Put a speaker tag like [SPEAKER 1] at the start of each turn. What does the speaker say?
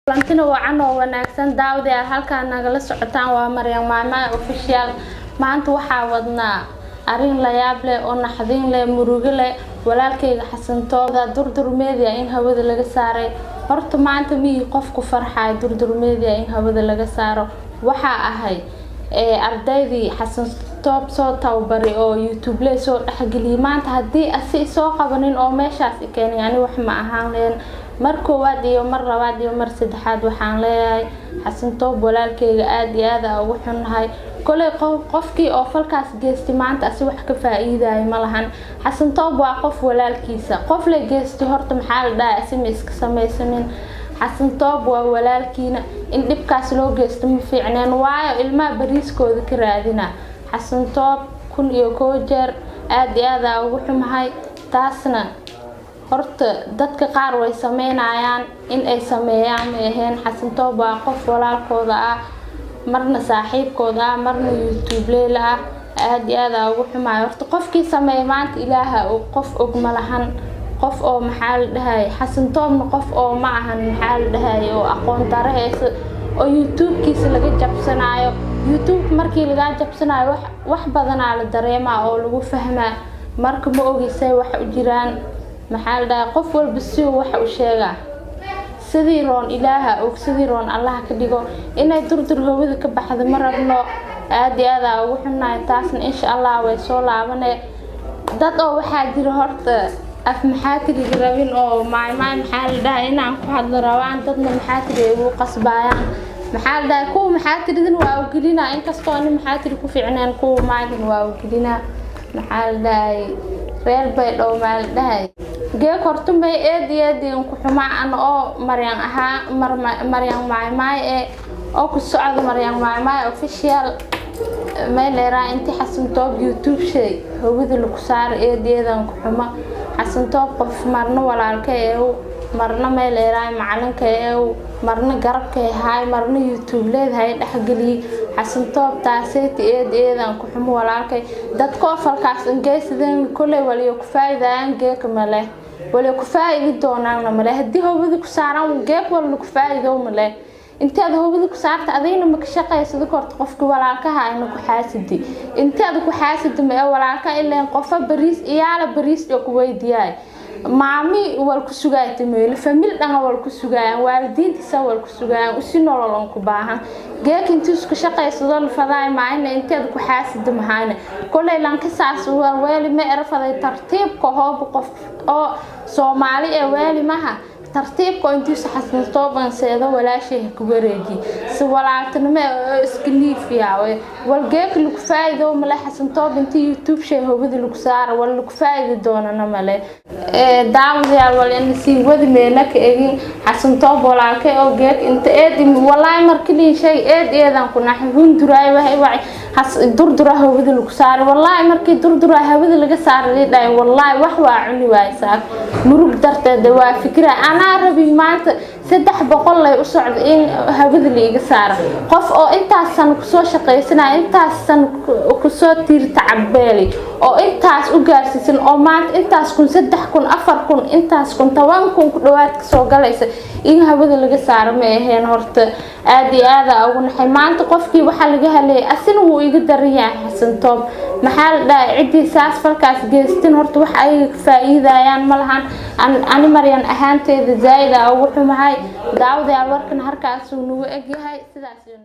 [SPEAKER 1] Kulantina wacan oo wanaagsan, daawadayaal. Halkaa nagala socotaan waa Maryan Maama Official. Maanta waxaa wadnaa arrin la yaab leh oo naxdin leh, murugo leh. Walaalkayga Xasantooda Durdur Media in hawada laga saaray. Horta maanta miyii qofku farxayo Durdur Media in hawada laga saaro? Waxaa ahay ardaydii Xasan Toob soo tababaray oo YouTube-le soo dhexgeliyay. Maanta haddii asi soo qabanin oo meeshaas i keenay, ani wax ma ahaan leen. Mar koowaad iyo mar labaad iyo mar saddexaad waxaan leeyahay, Xasan Toob walaalkayga, aada iyo aada aa ugu xunnahay. Koley qofkii oo falkaas geystay maanta asi wax ka faa-iidayo ma lahan. Xasan Toob waa qof walaalkiisa, qof la geystay horta maxaa la dhahay, asi ma iska samaysanin. Xasan Toob waa walaalkiina, in dhibkaas loo geysto ma fiicneen, waayo ilmaha bariiskooda ka raadina. Xasan Toob 1001 jeer aada iyo aada aa ugu xumahay. Taasna horta dadka qaar way sameynayaan, in ay sameeyaan ma aheen. Xasan Toob waa qof walaalkooda ah, marna saaxiibkooda ah, marna YouTube leela ah. Aada iyo aada aa ugu xumahay. Horta qofkii sameeya maanta Ilaaha og, qof og ma lahan. Qof oo maxaa la dhahay, Xasan Toobna qof oo ma ahan, maxaa la dhahay, oo aqoon daro haysa oo YouTube-kiisa laga jabsanayo. YouTube markii lagaa jabsanayo wax badanaa la dareemaa oo lagu fahmaa. Marka ma ogisay wax u jiraan, maxaa la dhahay, qof walba si uu wax u sheegaa. Sidii roon Ilaaha og, sidii roon Allaha ka dhigo. Inay Durdur hawada ka baxdo ma rabno, aada iyo aada aa ugu xunnahay. Taasna insha Allah way soo laabanee. Dad oo waxaa jira horta af maxaa tiriga rabin oo maaymaay, maxaa la dhahay, inaan ku hadlo rabaan. Dadna maxaa tiri ay ugu qasbaayaan, maxaa la dhahay, kuwa maxaa tiridin waa ugelinaa, inkastoo ani maxaa tiri ku fiicneen, kuwa maagin waa ugelinaa. Maxaa la dhahay, reer Baydhow maa la dhahay geek hortumay eed iyo eed ku xumaa. Ana oo Maryan ahaa, Maryan Maaymaay ee oo ku socda Maryan Maaymaay Official, meel inti Xasan Toob YouTube shay hawada lagu saaro, eed eedan ku xuma. Xasan Toob qof marna walaalka eew, marna meel dheeraay macalinka eew, marna garabka haay, marna YouTube leedahay dhexgeliyay. Xasan Toob taaseeti eed eedan ku xumo walaalkay. Dadka falkaas ingeysadeen koley waliyo ku faa'iidayaan geeka male, waliyo ku faa'iidi doonaanna male. Haddii hawada ku saaraan geek walna ku faa'iido male. Intaad hawada ku saarta adigna ma ka shaqaysado korta qofki walaalkaha ayna ku xaasidi. Intaad ku xaasidi ma ee walaalka ileen qofa bariis iyaala bariis oo ku weydiyaay, maami wal ku sugaayta meelo, famil dhan wal ku sugaayaan, waalidiintiisa wal ku sugaayaan, usi nolol on ku baahan. Geek intii isku shaqaysado la fadaay maayna inteed ku xaasidi mahayna. Koley lankasaas wal weeli ma erafaday tartiibka hoob qof oo Soomaali ee weeli maha. Tartiibka intiisa Xasan Tooban seedo walaashay ku wareeji si walaaltinimo oo iska liifiyaawe. Wal geek lagu faa'iido male. Xasan Toob intii YouTube shay hawada lagu saaro wal lagu faa'iidi doonana male. Daawadayaal, wal in sii wadi meela ka egin. Xasan Toob walaalkay oo geek inta eed, wallahi markii lii shay eed eedan ku naxay, hunduraay waxay wacay has Durdura hawada lagu saaray. Wallahi markii Durdura hawada laga saaray dhaay, wallahi wax waa cuni waaysaa murug darteed. Waa fikra anaa rabi maanta 300 lay u socdo in hawada la iga saaro. Qof oo intaas san kusoo shaqaysanaya, intaas san kusoo tiirta cabeeli oo intaas u gaarsiisan, oo maanta intaas kun, 3000, 4000, intaas kun, 10,000 ku dhawaad kasoo galaysa, in hawada laga saaro ma aheen. Horta aada iyo aada ugu naxay maanta. Qofkii waxaa laga haleeyay asina wuu iga daran yahay Xasan Toob. Maxaa la dhahay, ciddii saas falkaas geystin horta wax ayaga ka faa'iidayaan ma lahan. Ani Maryan ahaanteeda zaa'id aa ugu xumahay. Daawadayaal, warkan harkaasuu nagu egyahay. Sidaas iyo.